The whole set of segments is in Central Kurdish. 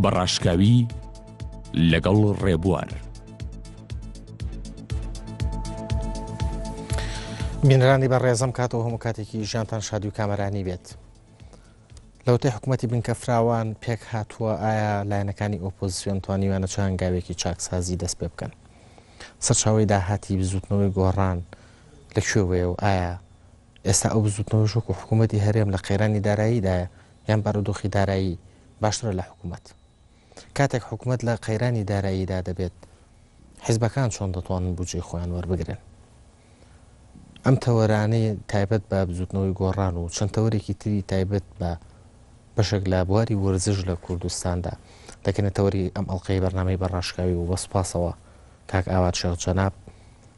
بە ڕاشکاوی لەگەڵ ڕێبوار. بینەرانی بەڕێزم کاتەوە هەموو کاتێکی ژیانتان شادی و کامەرانی بێت. لەوەتەی حکوومەتی بنکە فراوان پێک هاتووە ئایا لایەنەکانی ئۆپۆزیسیۆن توانیویانە چ هەنگاوێکی چاکسازی دەست پێ بکەن؟ سەرچاوەی داهاتی بزووتنەوەی گۆڕان لە کوێوەیە و ئایا ئێستا ئەو بزووتنەوەش وەکو حکوومەتی هەرێم لە قەیرانی داراییدایە یان بارودۆخی دارایی باشترە لە حکوومەت؟ کاتێک حکوومەت لە قەیرانی داراییدا دەبێت حیزبەکان چۆن دەتوانن بودجەی خۆیان وەربگرن؟ ئەم تەوەرانەی تایبەت بە بزوتنەوەی گۆڕان و چەند تەوەرێکی تری تایبەت بە بەشێک لە بواری وەرزش لە کوردستاندا دەکەنە تەوەری ئەم ئەڵقەی بەرنامەی بەڕاشکاوی و بە سوپاسەوە کاک ئاوات شێخ جەناب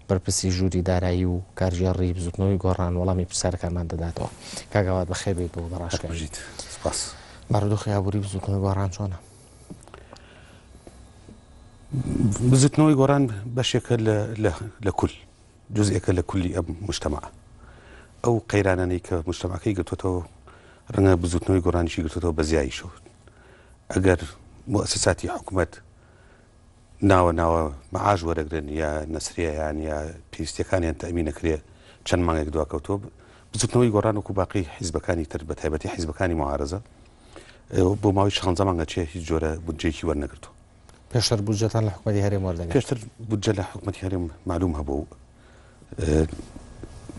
بەرپرسی ژووری دارایی و کارگێڕی بزوتنەوەی گۆڕان وەڵامی پرسیارەکانمان دەداتەوە. کاک ئاوات بەخێر بێیت بۆ بەڕاشکاوی. بژیت. سپاس. بارودۆخی ئابووری بزوتنەوەی گۆڕان چۆنە؟ بزوتنەوەی گۆڕان بەشێکە لە کول، جزئێکە لە کولی ئەم مجتەمەعە. ئەو قەیرانانەی کە مجتەمەعەکەی گرتووەتەوە ڕەنگە بزوتنەوەی گۆڕانیشی گرتووەتەوە بە زیاییشەوە. ئەگەر موئەسەساتی حکومەت ناوە ناوە مەعاش وەرەگرن یا نەسریەیان یا پێویستیەکانیان تەئمین ئەکرێ چەند مانگێک دواکەوتووە، بزوتنەوەی گۆڕان وەکو باقی حیزبەکانی تر بە تایبەتی حیزبەکانی موعارەزە بۆ ماوەی شانزە مانگە چێ هیچ جۆرە بودجەیەکی وەرنەگرتووە. پێشتر بودجەتان لە حکومەتی هەرێم وەردەگرت؟ پێشتر بودجە لە حکومەتی هەرێم معلوم هەبوو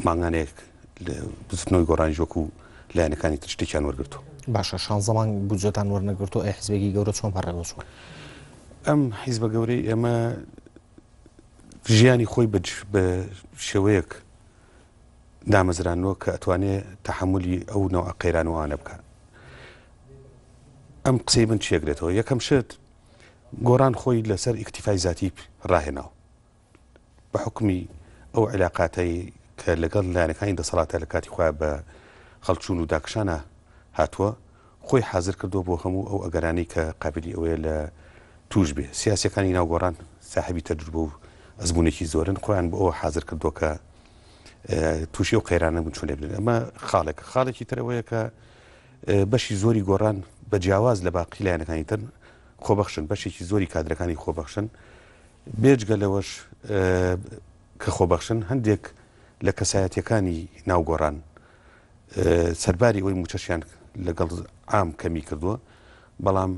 مانگانەیەک بزوتنەوەی گۆڕانیش وەکو لایەنەکانی تر شتێکیان وەرگرتووە. باشە شانزە مانگ بودجەتان وەرنەگرتووە ئەی حیزبێکی گەورە چۆن بەڕێوە چووە؟ ئەم حیزبە گەورەی ئێمە ژیانی خۆی بە شێوەیەک دامەزراندووە کە ئەتوانێ تەحەمولی ئەو نەوعە قەیران و ئەوانە بکا. ئەم قسەی من چیەگرێتەوە؟ یەکەم شت گۆڕان خۆی لەسەر ئیکتیفای زاتی ڕاهێناوە. بە حوکمی ئەو عیلاقاتەی کە لەگەڵ لایەنەکانی دەسەڵاتە لە کاتی خۆیان بە هەڵچوون و داکشانە هاتووە، خۆی حازر کردووە بۆ هەموو ئەو ئەگەرانەی کە قابیلی ئەوەیە لە تووش بێ. سیاسییەکانی ناو گۆڕان ساحێبی تەجروبە و ئەزموونێکی زۆرن، خۆیان بۆ ئەوە حازر کردووە کە تووشی ئەو قەیرانە بوون چۆنێ بن. ئەمە خاڵێک. خاڵێکی تر ئەوەیە کە بەشی زۆری گۆڕان بە جیاواز لە باقی لایەنەکانی تر خۆبەخشن، بەشێکی زۆری کادرەکانی خۆبەخشن. بێجگە لەوەش کە خۆبەخشن، هەندێک لە کەسایەتییەکانی ناو گۆڕان سەرباری ئەوەی مووچەشیان لەگەڵ عام کەمی کردووە، بەڵام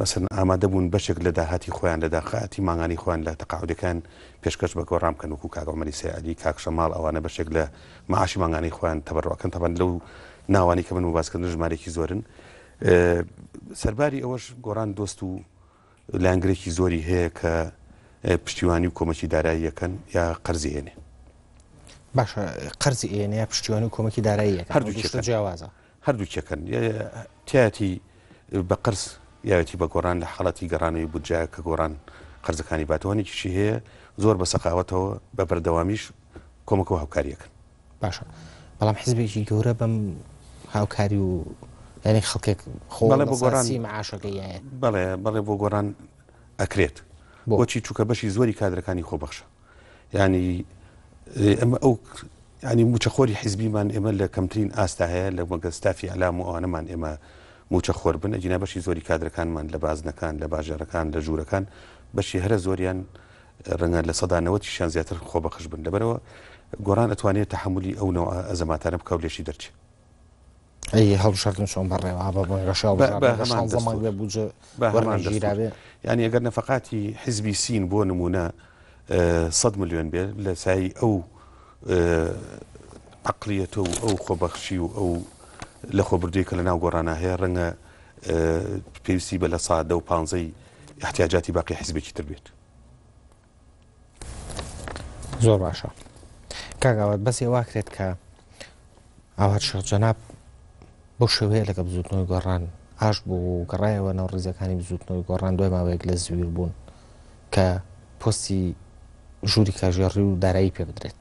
مەسەلەن ئامادە بوون بەشێک لە داهاتی خۆیان لە داهاتی مانگانەی خۆیان لە تەقاعودەکان پێشکەش بە گۆڕان بکەن، وەکو کاک عومەری سەیعەلی، کاک شەماڵ ئەوانە بەشێک لە معاشی مانگانەی خۆیان تەبەروع ئەکەن، تەبعەن لەو ناوانەی کە من بۆ باسکردن ژمارەیەکی زۆرن. سەرباری ئەوەش گۆڕان دۆست و لایەنگرێکی زۆری هەیە کە پشتیوانی و کۆمەکی دارایی ئەکەن یا قەرزی ئێنێ. باشە قەرزی ئێنێ یا پشتیوانی و کۆمەکی دارایی ئەکەن؟ هەردووکی ئەکەن. جیاوازە. هەردووکی ئەکەن. تیایەتی بە قەرز یاوێتی بە گۆڕان لە حاڵەتی گەڕانەوەی بودجە کە گۆڕان قەرزەکانی باتەوە هەنێکیشی هەیە زۆر بە سەخاوەتەوە بە بەردەوامیش کۆمەک و هاوکاری ئەکەن. باشە بەڵام حزبێکی گەورە بەم هاوکاری و یعنی خەڵکێک خۆ بەڵێ بۆ گۆڕان معاشەکەی یایە. بەڵێ بەڵێ بۆ گۆڕان ئەکرێت. بۆچی؟ چونکە بەشی زۆری کادرەکانی خۆبەخشە. ینی ئەمە ئەو ینی موچەخۆری حیزبیمان ئێمە لە کەمترین ئاستا هەیە لە مەگە ستافی ئەلام و ئەوانەمان ئێمە موچەخۆر بن ئەگینا بەشی زۆری کادرەکانمان لە بازنەکان لە باژێڕەکان لە ژوورەکان بەشی هەرە زۆریان ڕەنگە 90% یشیان زیاتر خۆبەخش بن لەبەرئەوە گۆڕان ئەتوانێت تەحەمولی ئەو نەوعە ئەزەماتانە بکا و لێشی دەرچێ. ئەی هەڵبژاردن چۆن بەڕێوە بە بانگەشە بە هەڵبژاردن هەمان شانزە مانگ دەستوور بێ بودجە بە هەمان دەستوور وەرنەگیرابێ؟ یانی ئەگەر نەفەقاتی حیزبی سین بۆ نموونە 100 ملیۆن بێ لە سایەی ئەو عەقڵیەتە و ئەو خۆبەخشی و ئەو لەخۆبردووی کە لە ناو گۆڕانا هەیە ڕەنگە پێویستی بە 10% و پانزەی ئیحتیاجاتی باقی حیزبێکی تر بێت. زۆر باشە کاک ئاوات بەس ئێوە کرێت کە ئاوات شێخ جەناب بەو شێوەیە لەگە بزوتنەوەی گۆڕان ئاش بوو و گەڕایەوە ناو ڕیزەکانی بزوتنەوەی گۆڕان دوای ماوەیەک لە زویر بوون کە پۆستی ژووری کاژێڕی و دارایی پێ بدرێت.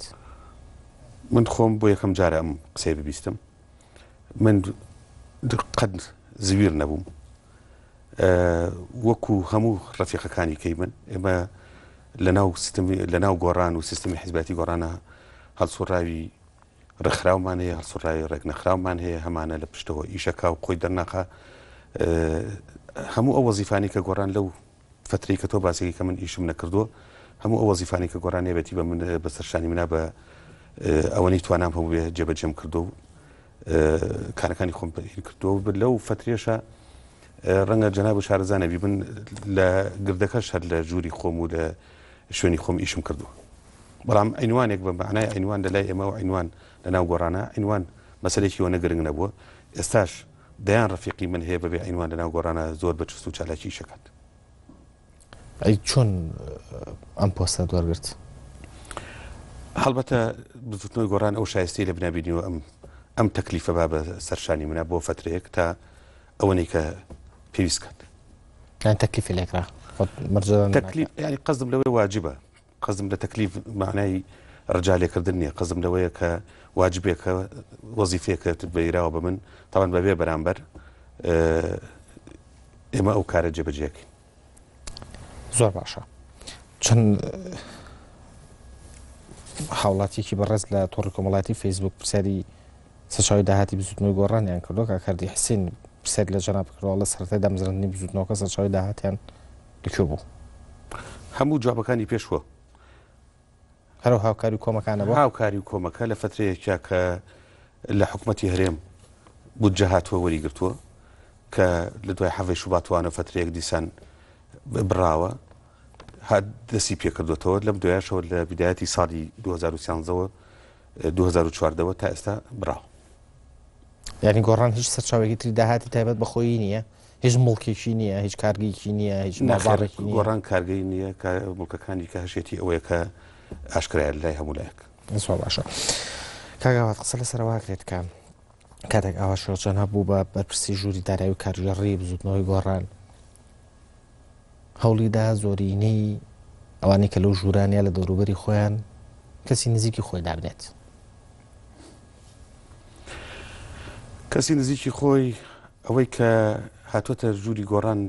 من خۆم بۆ یەکەم جارە ئەم قسەی ببیستم من قەت زویر نەبووم وەکو هەموو ڕەفیقەکانی کەی من ئێمە لەناو سیستمی لەناو گۆڕان و سیستمی حیزباتی گۆڕانە هەڵسوڕاوی ڕێکخراومان هەیە هەڵسوڕاوی ڕێکنەخراومان هەیە هەمانە لە پشتەوە ئیشەکە و خۆی دەرناخا. هەموو ئەو وەزیفانەی کە گۆڕان لەو فەترەی کە تۆ باسێکی کە من ئیشم نەکردووە هەموو ئەو وەزیفانەی کە گۆڕان هەبێتی بە من بەسەر شانی منا بە ئەوەنەی توانام هەبوو بێ جێبەجێم کردو و کارەکانی خۆم هین کردووە و لەو فەترێشە ڕەنگە جەناب و شارەزا نەبی من لە گردەکەش هەر لە ژووری خۆم و لە شوێنی خۆم ئیشم کردووە بەڵام عینوانێک بە مەعنای عینوان لە لای ئێمە و عینوان لە ناو گۆڕانە عینوان مەسەلێکی وەنە گرنگ نەبووە ئێستاش دەیان ڕەفیقی من هەیە بەبێ عینوان لە ناو گۆڕانە زۆر بە چوست و چالاکی ئیشەکات. ئەی چۆن ئەم پۆستەت وەرگرت؟ هەڵبەتە بزوتنەوەی گۆڕان ئەو شایستەی لە بنا بینیوە ئەم ئەم تەکلیفە با بە سەرشانی منە بۆ فەترەیەک تا ئەوەنەی کە پێویست کات. یان تەکلیفی لێکرا خۆت مەرجەدان تەکلیف یانی قەزم لەوەی واجبە قەزم لە تەکلیف مەعنای ڕجا لێکردن نییە، قەزم لەوەیە کە واجبێکە، وەزیفەیەکە بەیراوە بە من، تاوان بەبێ بەرامبەر ئێمە ئەو کارە جێبەجێکەین. زۆر باشە. چەند هاوڵاتیەکی بەڕێز لە تۆڕی کۆمەڵاتی فەیسبوک پرسیاری سەرچاوەی داهاتی بزوتنەوەی گۆڕانیان کردووە کاک هەردی حسین پرسیاری لە جەناب کردووە ئەڵێ سەرەتای دامەزراندنی بزوتنەوەکە سەرچاوەی داهاتیان لە کوێ بوو؟ هەموو جوابەکانی پێشوە. هەر ئەو هاوکاری و کۆمەکانە بووە؟ هاوکاری و کۆمەکە لە فەترەیەکیا کە لە حکومەتی هەرێم بودجە هاتووە وەریگرتووە کە لە دوای حەڤەی شوباتوانە فەترەیەک دیسان بڕاوە هات دەستی پێکردوێتەوە لەم دوایشەوە لە بدایەتی ساڵی 2013ەوە 2014 وە تا ئێستا بڕاوە. یانی گۆڕان هیچ سەرچاوێکی تری داهاتی تایبەت بە خۆیی نییە؟ هیچ موڵکێکی نییە، هیچ کارگەیەکی نییە، هیچ بازاڕێکی نییە؟ گۆڕان کارگەی نییە، موڵکەکانی کە هەشێتی ئەوەیە کە ئاشکرایە لای هەموو لایەک. زۆر باشە. کاک ئاوات قسە لەسەر ئەوە ئەکرێت کە کاتێک ئاوات شێخ جەناب بوو بە بەرپرسی ژووری دارایی و کارگێڕی بزووتنەوەی گۆڕان، هەوڵی دا زۆرینەی ئەوانەی کە لەو ژووران یا لە دەوروبەری خۆیان کەسی نزیکی خۆی دابنێت. کەسی نزیکی خۆی ئەوەی کە هاتووەتە ژووری گۆڕان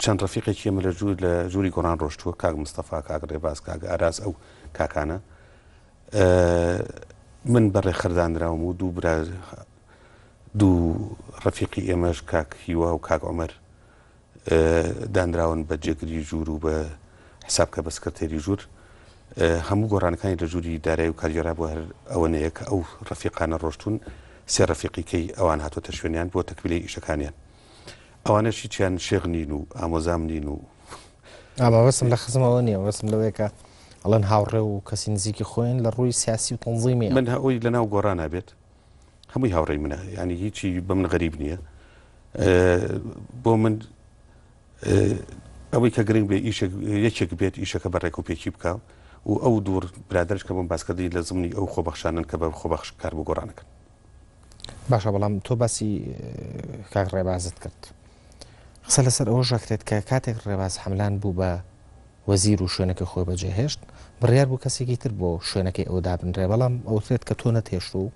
چەند ڕەفیقێکی ئێمە لە ژوور لە ژووری گۆڕان ڕۆشتووە کاک مستەفا کاک ڕێباز کاک ئاراس ئەو کاکانە من بە ڕێکخەردانراوم و دوو برا دوو ڕەفیقی ئێمەش کاک هیوا و کاک عومەر دانراون بە جێگری ژوور و بە حساب کە بە سکرتێری ژوور. هەموو گۆڕانەکانی لە ژووری دارایی و کارگێڕا بۆ هەر ئەوەنەیە کە ئەو ڕەفیقانە ڕۆشتوون، سێ ڕەفیقی کەی ئەوان هاتۆتە شوێنیان بۆ تەکمیلەی ئیشەکانیان. ئەوانەش هیچیان شێخ نین و ئامۆزام نین و. ئا مەبەستم لە خزمەوە نییە، مەبەستم لەوەیە کە ئەڵێن هاوڕێ و کەسی نزیکی خۆین لە ڕووی سیاسی و تەنزیمییەوە. من ئەوەی لەناو گۆڕانا بێت هەمووی هاوڕێی منە یعنی هیچی بە من غەریب نییە بۆ من ئەوەی کە گرنگ بێ ئیشێک یەکێک بێت ئیشەکە بە ڕێک و پێکی بکە و ئەو دوور برادرش کە بۆم باسکردنی لە زمنی ئەو خۆبەخشانن کە بە خۆبەخش کار بۆ گۆڕانەکەن باشە بەڵام تۆ باسی کاک ڕێبازت کرد قسە لەسەر ئەوە ژەکرێت کە کاتێک ڕێباز حەملان بوو بە وەزیر و شوێنەکەی خۆی بەجێهێشت، بڕیار بوو کەسێکی تر بۆ شوێنەکەی ئەو دابنرێ، بەڵام ئەوترێت کە تۆ نەتهێشت و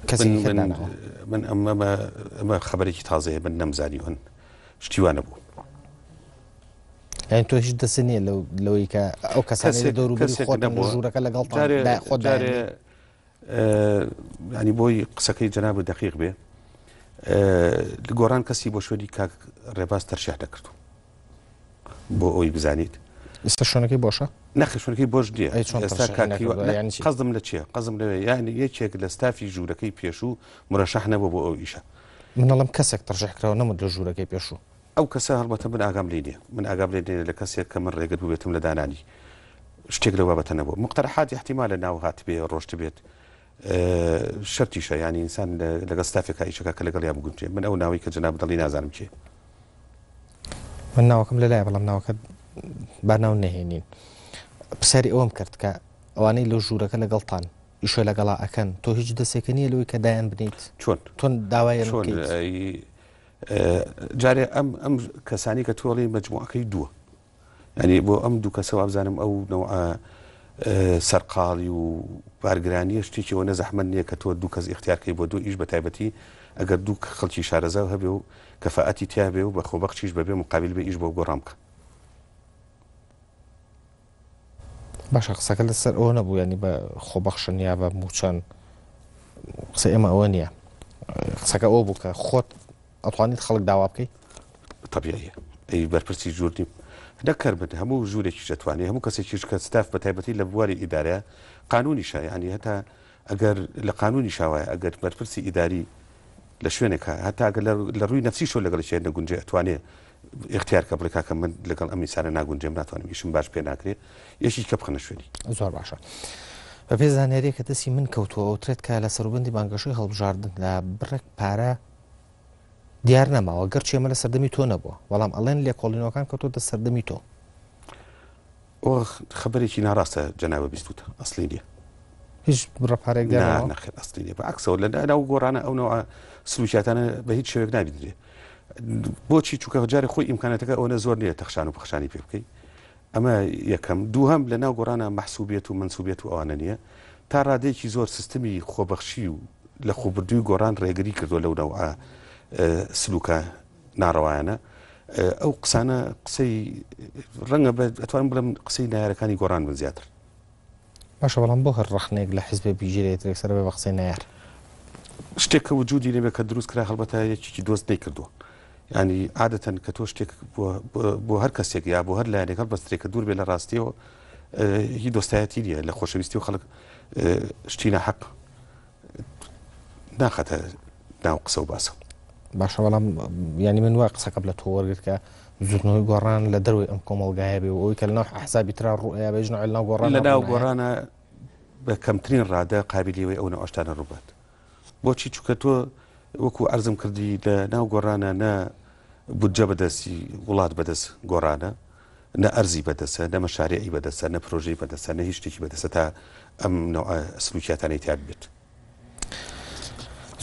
کەسێکی تر داناوە. من ئەمە ئەمە خەبەرێکی تازەیە من نەمزانی هەن شتی وا نەبوو. یانی تۆ هیچ دەست نییە لەوەی کە ئەو کەسانەی لە دەوروبەری کەسێک خۆتن لە نەبووە. ژوورەکە لەگەڵتان جارێ خۆت جارێ دایاننێی؟ ینی بۆی قسەکەی جەناب دەقیق بێ گۆڕان کەسی بۆ شوێنی کاک ڕێباز تەرشیح نەکردو بۆ ئەوی بزانیت ئێستا شوێنەکەی بۆشە نەخێ شوێنەکەی بۆش نییە ئێستا قەزم لە چییە قەزم لەوێ یعنی یەکێک لە ستافی ژوورەکەی پێشوو مرەشەح نەبوو بۆ ئەو ئیشە منەڵم کەسێک تەرشیح کراوە نەمت لە ژوورەکەی پێشوو ئەو کەسە هەڵبەتە من ئاگام لێ نییە من ئاگام لێ نییە لە کەسێک کە من ڕێگر ببێتم لە دانانی شتێک لەو بابەتە نەبووە مقتەرەحات ئیحتیمالە ناو هاتبێ ڕۆشتبێت شەرتیشە یانی ئینسان لەگەڵ ستافێکا ئیشەکە کە لەگەڵیا بگونجێ من ئەو ناوەی کە جەناب دەڵی نازانم کێ من ناوەکەم لەلایە بەڵام ناوەکە با ناو نەهێنین پرسیاری ئەوەم کرد کە ئەوانەی لەو ژوورەکە لەگەڵتان ئیشە لەگەڵا ئەکەن تۆ هیچ دەسێکە نییە لەوەی کە دایان بنیت چۆن تۆن داوایان چۆن جارێ ئەم ئەم کەسانی کە تۆڵی مەجموعەکەی دووە یانی بۆ ئەم دوو کەسە وابزانم ئەو نەوعە سەرقاڵی و بارگرانیە شتێکی ئەوەنە زەحمەت نییە کە تۆ دوو کەس ئیختیار کەی بۆ دوو ئیش بە تایبەتی ئەگەر دوو خەڵکی شارەزا هەبێ و کەفائەتی تیا بێ و بە خۆبەخشیش بەبێ مقابل بێ ئیش بۆ گۆڕان بکە. باشە قسەکە لەسەر ئەوە نەبوو ینی بە خۆبەخشن یا بە موچەن قسە ئێمە ئەوە نییە قسەکە ئەوە بوو کە خۆت. ئەتوانیت خەڵک داوا بکەی؟ تەبیعیە ئەی بەرپرسی ژوور نیم نەک هەر من هەموو ژوورێکیش دەتوانێ هەموو کەسێکیش کە ستاف بە تایبەتی لە بواری ئیدارە قانونیشە یعنی هەتا ئەگەر لە قانونیشا وایە ئەگەر بەرپرسی ئیداری لە شوێنێکا هەتا ئەگەر لە ڕووی نەفسیشەوە لەگەڵ یەکێ نەگونجێ ئەتوانێ ئیختیار کە بڵێ کاکە من لەگەڵ ئەم ئینسانە ناگونجێم ناتوانم ئیشم باش پێ ناکرێ یەکی کە بخەنە شوێنی. زۆر باشە. بەپێی زانیارییەک کە دەستی من کەوتووە ئەوترێت کە لە سەروبەندی بانگەشەی هەڵبژاردندا بڕێک پارە دیار نەماوە گەرچی ئەمە لە سەردەمی تۆ نەبووە بەڵام ئەڵێن لێکۆڵینەوەکان کەوتۆتە سەردەمی تۆ. ئەوە خەبەرێکی ناڕاستە جەنابە بیستوتە ئەسلی نیە. هیچ بڕە پارەیەک دیار نەماوە؟ نەخێر ئەسلی نیە بە عەکسەوە لە ناو گۆڕانە ئەو نەوعە سلوکیاتانە بە هیچ شێوەیەک نابینرێ بۆچی چونکە جارێ خۆی ئیمکاناتەکە ئەوەنە زۆر نییە تەخشان و پەخشانی پێ بکەی ئەمە یەکەم دووهەم لە ناو گۆڕانە مەحسوبیەت و مەنسوبیەت و ئەوانە نییە تا ڕادەیەکی زۆر سیستمی خۆبەخشی و لە خۆبردووی گۆڕان ڕێگری کردووە لەو نەوعە سلوکە ناڕەوایانە ئەو قسانە قسەی ڕەنگە ئەتوانم بڵێم قسەی نایارەکانی گۆڕان بن زیاتر. باشە بەڵام بۆ هەر ڕەخنەیەک لە حیزبێ بگیرێت یەکسەر ئەبێ بە قسەی نەیار؟ شتێک کە وجودی نەبێت کە دروست کرا هەڵبەتە یەکێکی دۆست نەیکردووە یانی عادەتەن کە تۆ شتێک بۆ هەر کەسێک یا بۆ هەر لایەنێک هەڵبەسترێ کە دوور بێ لە ڕاستیەوە هی دۆستایەتی نییە لە خۆشەویستی و خەڵک شتی ناحەق ناخاتە ناو قسە و باسە. باشە بەڵام یانی من وا قسەکەم لە تۆ وەرگرت کە بزوتنەوەی گۆڕان لە دەروی ئەم کۆمەڵگایە بێ و ئەوی کە لەناو حسابی ترا ڕوئیا بێ ژنە لەناو گۆڕان لە ناو گۆڕانە بە کەمترین ڕادە قابلیەوەی ئەو نەوەشتانە ڕووبات بۆچی چونکە تۆ وەکو عەرزم کردی لە ناو گۆڕانە نە بودجە بەدەستی وڵات بەدەست گۆڕانە نە ئەرزی بەدەستە نە مەشاریعی بەدەستە نە پرۆژەی بەدەستە نە هیچ شتێکی بەدەستە تا ئەم نەوعە سلوکیاتانەی تیا ببێت.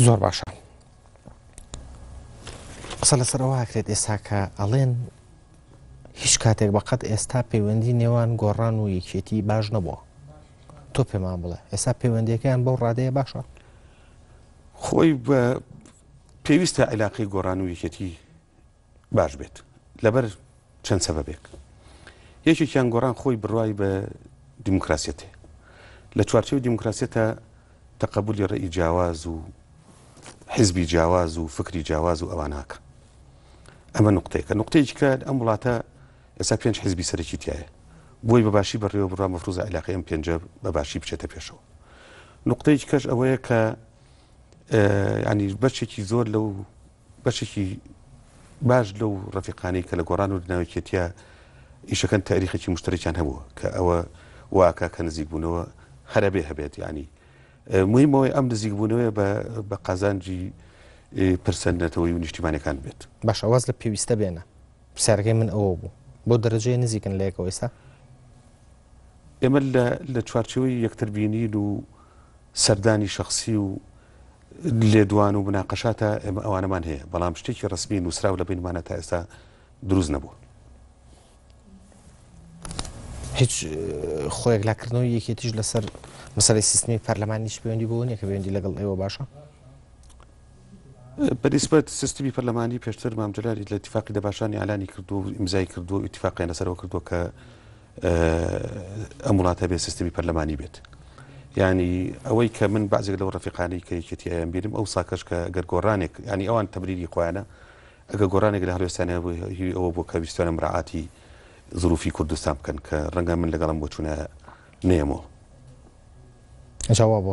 زۆر باشە قسە لەسەر ئەوە ئەکرێت ئێستا کە ئەڵێن هیچ کاتێک بەقەت ئێستا پەیوەندی نێوان گۆڕان و یەکێتی باش نەبووە تۆ پێمان بڵێ ئێستا پەیوەندیەکەیان بەو ڕادەیە باشە؟ خۆی بە پێویستە عیلاقەی گۆڕان و یەکێتی باش بێت لەبەر چەند سەبەبێک یەکێکیان گۆڕان خۆی بڕوای بە دیموکراسیەت هەیە لە چوارچێوەی دیموکراسیەتە تەقەبولی ڕێی جیاواز و حزبی جیاواز و فکری جیاواز و ئەواناکە ئەمە نقطەیەکە نقطەیەکی کە ئەم وڵاتە ئێستا پێنج حزبی سەرەکی تایە بۆی بە باشی بەڕێوە بڕوا مەفروزە عیلاقی ئەم پێنجە بە باشی بچێتە پێشەوە نقطەیەکی کەش ئەوەیە کە ینی بەشێکی زۆر لەو بەشێکی باش لەو ڕەفیقانەی کە لە گۆڕان و ناوێکێتە ئیشەکەن تاریخێکی مشتەرەکیان هەبووە کە ئەوە واکە کە نزیک بوونەوە هەرەبێ هەبێت ینی مهمەوەی ئەم نزیک بوونەوەی بە قازانجی پرسە نەتەوەی و نیشتیمانەکان بێت. باشە واز لە پێویستە بێنە پرسیارەکەی من ئەوە بوو بۆ دەرەجەیە نزیکن لە یەکەوە ئێستا؟ ئێمە لە چوارچێوەی یەکتر بینین و سەردانی شەخسی و لێدوان و مناقەشاتە ئێمە ئەوانەمان هەیە بەڵام شتێکی ڕەسمی نووسراو لە بینمانە تا ئێستا دروست نەبووە. هیچ خۆیەکلاکردنەوەی یەکێتیش لەسەر مەسەلەی سیستمی پەرلەمانی هیچ پەیوەندی بەوە نییە کە پەیوەندی لەگەڵ ئێوە باشە؟ بەنیسبەت سیستمی پەرلەمانی پێشتر مام جەلالی لە ئیتیفاقی دەباشانی ئالانی کردو و ئیمزای کردو و ئیتیفاقیان لەسەرەوە کردووە کە ئەم وڵاتە بێ سیستمی پەرلەمانی بێت. ینی ئەوەی کە من بەعزێک لەو ڕەفیقانەی کە یەکێتی ئەیان بیرم ئەو ساکەش کە گەر گۆڕانێک ینی ئەوان تەبریری خۆیانە ئەگەر گۆڕانێک لە هەڵوێستیان هەبوو هی ئەوە بوو کە ویستیانە مراعاتی زروفی کوردستان بکەن کە ڕەنگە من لەگەڵم بۆچوونە نەیەمەوە. ئەجا وا بۆ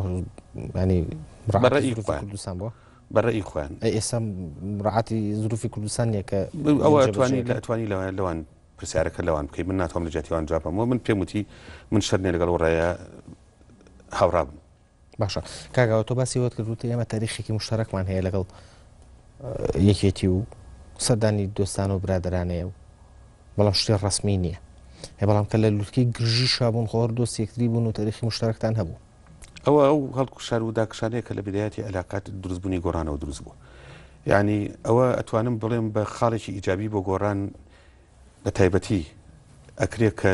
ینی مراعاتی زروفی کوردستان بووە؟ بە ڕەئی خۆیان. ئەی ئێستا مراعاتی زروفی کوردستان نییە کە ئەوە ئەتوانی لە ئەتوانی لەوان پرسیارەکە لەوان بکەی من ناتوانم لە جیاتی ئەوان جواب بەمەوە من پێم وتی من شەرت نییە لەگەڵ ئەو ڕایە هاوڕا بم. باشە کاک ئاوات تۆ باسی ئەوەت کرد وتی ئێمە تاریخێکی مشتەرەکمان هەیە لەگەڵ یەکێتی و سەردانی دۆستان و برادەرانەیە و بەڵام شتێ ڕسمی نییە هێ بەڵام کە لە لوتکەی گرژی شابوون خۆر دۆست یەکتری بوون و تاریخی مشتەرەکتان هەبوو. ئەوە ئەو هەڵکشان و داکشانەیە کە لە بدایەتی علاقات دروستبوونی گۆڕانەوە دروست بوو یعنی ئەوە ئەتوانم بڵێم بە خاڵێکی ئیجابی بۆ گۆڕان بە تایبەتی ئەکرێ کە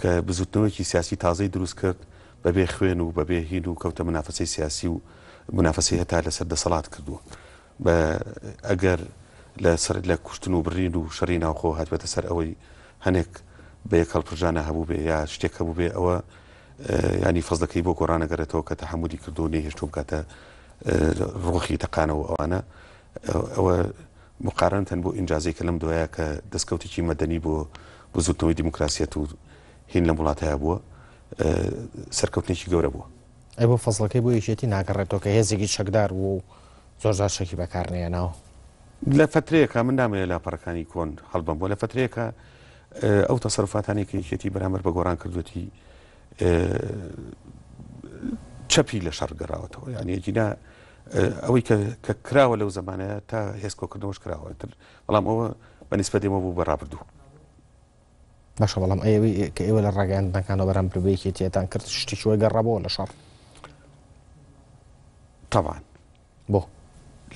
کە بزوتنەوەیەکی سیاسی تازەی دروست کرد بە بێ خوێن و بە بێ هین و کەوتە منافەسەی سیاسی و منافەسەی هەتا لەسەر دەسەڵات کردووە بە ئەگەر لە سەر لە کوشتن و بڕین و شەڕی ناوخۆ هاتبێتە سەر ئەوەی هەنێک بە یەک هەڵپرژانە هەبووبێ یا شتێک هەبووبێ ئەوە ینی فەزلەکەی بۆ گۆڕان ئەگەڕێتەوە کە تەحەمولی کردو و نەیهێشتووە بکاتە ڕۆخی تەقانەوە ئەوانە. ئەوە مقارنەتەن بۆ ئینجازەی کە لەم دوایە کە دەستکەوتێکی مەدەنی بۆ بزوتنەوەی دیموکراسیەت و هین لەم وڵاتەیە بووە سەرکەوتنێکی گەورە بووە. ئەی بۆ فەزڵەکەی بۆ یەکێتی ناگەڕێتەوە کە هێزێکی چەکدار بووە و زۆر جار چەکی بەکار نەهێناوە؟ لە فەترەیەکا من نامەوێ لاپەڕەکانی کۆن هەڵبەم بۆ لە فەترەیەکا ئەو تەسەروفاتانەی کە یەکێتی بەرامبەر بە گۆڕان کردوێتی چەپی لە شەڕ گەڕاوەتەوە یعنی یەکینا ئەوەی کە کراوە لەو زمانەیە تا هێزکۆکردنەوەش کراوە تر بەڵام ئەوە بە نیسبەت ئێمە بوو بە ڕابردوو. باشە بەڵام ئەوەی کە ئێوە لە ڕاگەیاندنەکانەوە بەرامبەر بە یەکێتیەتان کرد شتێکی وای گەڕابەوە لە شەڕ؟ تەبعەن. بۆ؟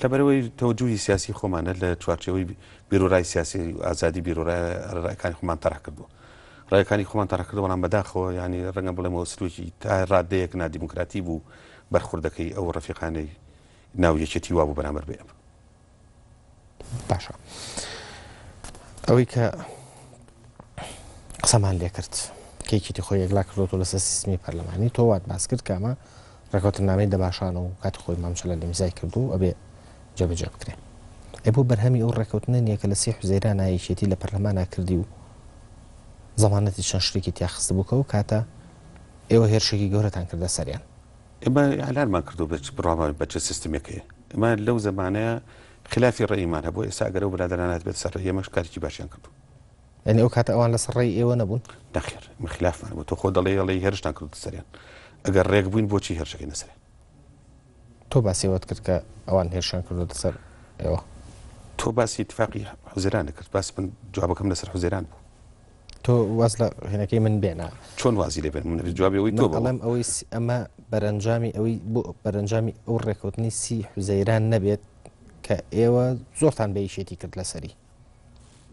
لەبەرئەوەی تەوەجوهی سیاسی خۆمانە لە چوارچێوەی بیرورای سیاسی و ئازادی بیرورای ڕایەکانی خۆمان تەرح کردووە. ڕایەکانی خۆمان تەرح کردووە بەڵام بەداخەوە یانی ڕەنگە بڵێمەوە سلوکی تا ڕادەیەک نادیموکراتی بوو بەرخوردەکەی ئەو ڕەفیقانەی ناو یەکێتی وابوو بەرامبەر بە ئێمە. باشە ئەوەی کە قسەمان لێ کرد کەیکێتی خۆی یەکلا کردوەوە لەسەر سیستمی پەرلەمانی تۆ وات باس کرد کە ئەمە ڕێکەوتنامەی دەباشان و کاتی خۆی مام جەلال ئیمزای کردو ئەبێ جێبەجێ بکرێ ئەی بۆ بەرهەمی ئەو ڕێکەوتنە نییە کە لە سی حوزەیرانە یەکێتی لە پەرلەمانا کردی و زەمانەتی چەند شتێکی تیا خستبوو کە ئەو کاتە ئێوە هێرشێکی گەورەتان کردە سەریان. ئێمە ئیعلانمان کردووە بە چ بڕوامان بە چ سیستمێک هەیە. ئێمە لەو زەمانەیە خلافی ڕەئیمان هەبوو، ئێستا ئەگەر ئەو برادەرانە هاتبێتە سەر ڕێی ئێمەش کارێکی باشیان کردووە. یانی ئەو کاتە ئەوان لەسەر ڕێی ئێوە نەبوون؟ نەخێر، ئێمە خلافمان هەبوو. تۆ خۆت دەڵێی ئەڵێی هێرشتان کردووەتە سەریان. ئەگەر ڕێک بووین بۆچی هێرشەکەینە سەریان؟ تۆ باسی ئەوەت کرد کە ئەوان هێرشیان کردووەتە سەر ئێوە. تۆ باسی ئیتفاقی حوزەیرانت کرد، باسی من جوابەکەم لەسەر حوزەیران بوو. تۆ واز لە هێنەکەی من بێنە. چۆن وازی لێ بێنم؟ من جوابی ئەوەی تۆ بەوە. ئەڵێم ئەوەی ئەمە بەرەنجامی ئەوەی بۆ بەرەنجامی ئەو ڕێکەوتنی سی حوزەیران نەبێت کە ئێوە زۆرتان بە یەکێتی کرد لەسەری.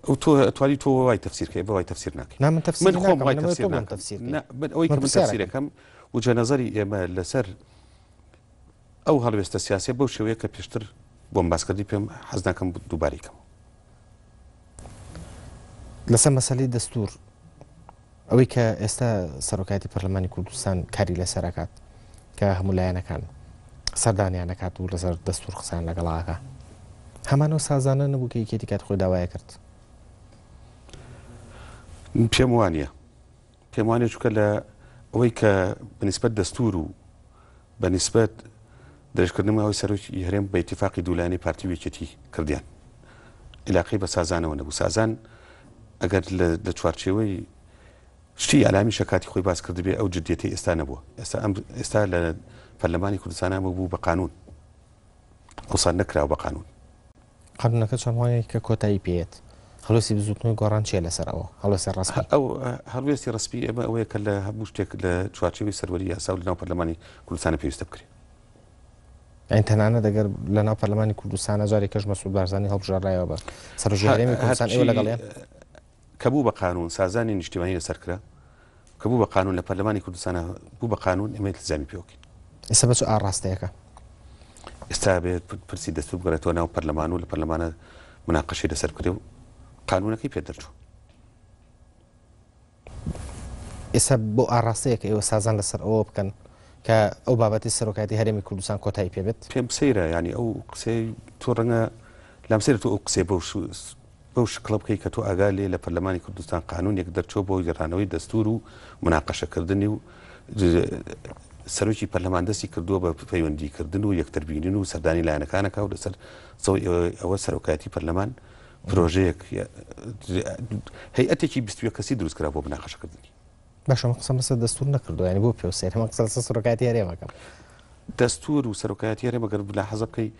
ئەو تۆ ئەتوانی تۆ وای تەفسیر کەی بە وای تەفسیر ناکەی. نا من تەفسیر من خۆم وای ناکەم، تەفسیر تۆ بۆم ناکەم. تەفسیر کەی. نا من ئەوەی من کە من پرسیارەکەم. تەفسیرەکەم وجهە نەزەری ئێمە لەسەر ئەو هەڵوێستە سیاسیە بەو شێوەیە کە پێشتر بۆم باس کردی پێم حەز ناکەم دووبارەی کەمەوە. لەسەر مەسەلەی دەستور ئەوەی کە ئێستا سەرۆکایەتی پەرلەمانی کوردستان کاری لەسەر ئەکات کە هەموو لایەنەکان سەردانیان ئەکات و لەسەر دەستور قسەیان لەگەڵا ئەکا هەمان ئەو سازانە نەبوو کە یەکێتی کات خۆی داوایە کرد؟ پێم وانە پێم وانە چونکە لە ئەوەی کە بەنیسبەت دەستور و بە نیسبەت درێژکردنی ماوەی سەرۆکی هەرێم بە ئیتیفاقی دوولایەنەی پارتی و یەکێتی کردیان عیلاقەی بە سازانەوە نەبوو سازان ئەگەر لە چوارچێوەی شتی ئیعلامیشە کاتی خۆی باس کردبێ ئەو جدیەتەی ئێستا نەبووە ئێستا ئەم ئێستا لە پەرلەمانی کوردستان ئەمە بوو بە قانون ئەوسا نەکراوە بە قانون. قانونەکە چەند مانگێکە کۆتایی پێیەت هەڵوێستی بزوتنەوەی گۆڕان چیە لەسەر ئەوە؟ هەڵوێستی ڕەسمی؟ ئەو هەڵوێستی ڕەسمی ئێمە ئەوەیە کە لە هەموو شتێک لە چوارچێوەی سەروەری یاسا و لەناو پەرلەمانی کوردستانە پێویستە بکرێ. یانی تەنانەت ئەگەر لەناو پەرلەمانی کوردستانە جارێکەش مەسعود بارزانی هەڵبژێرایەوە بە سەرۆکی هەرێمی کوردستان ئێوە لەگەڵیان؟ کە بوو بە قانوون سازانی نیشتیمانی لەسەر کرا، کە بوو بە قانوون لە پەرلەمانی کوردستانا بوو بە قانوون ئێمە ئیلتیزامی پێوە کەین. ئێستا بە چ ئاڕاستەیەکە؟ ئێستا بێت پرسی دەستوور بگەڕێتەوە ناو پەرلەمان و لە پەرلەمانە مناقەشەی لەسەر بکرێ و قانوونەکەی پێ دەرچوو. ئێستا بۆ ئاڕاستەیەک ئێوە سازان لەسەر ئەوە بکەن کە ئەو بابەتی سەرۆکایەتی هەرێمی کوردستان کۆتایی پێ بێت؟ پێم سەیرە یانی ئەو قسەی تۆ ڕەنگە لام سەیرە تۆ ئەو قسەی بەو بەو شکڵە بکەی کە تۆ ئاگات لێیە لە پەرلەمانی کوردستان قانونێک دەرچوە بۆ گێڕانەوەی دەستور و مناقەشە کردنی و سەرۆکی پەرلەمان دەستی کردووە بە پەیوەندی کردن و یەکتر بینین و سەردانی لایەنەکانەکە و لەسەر ئەوە سەرۆکایەتی پەرلەمان پرۆژەیەک هەیئەتێکی 21 کەسی دروست کرا بۆ مناقەشەکردنی. باشە من قسەم لەسەر دەستور نەکردووە یانی بۆ پێو سەیرە من قسە لەسەر سەرۆکایەتی هەرێم ئەکەم. دەستور و سەرۆکایەتی هەرێم ئەگەر ملاحەزە بکەی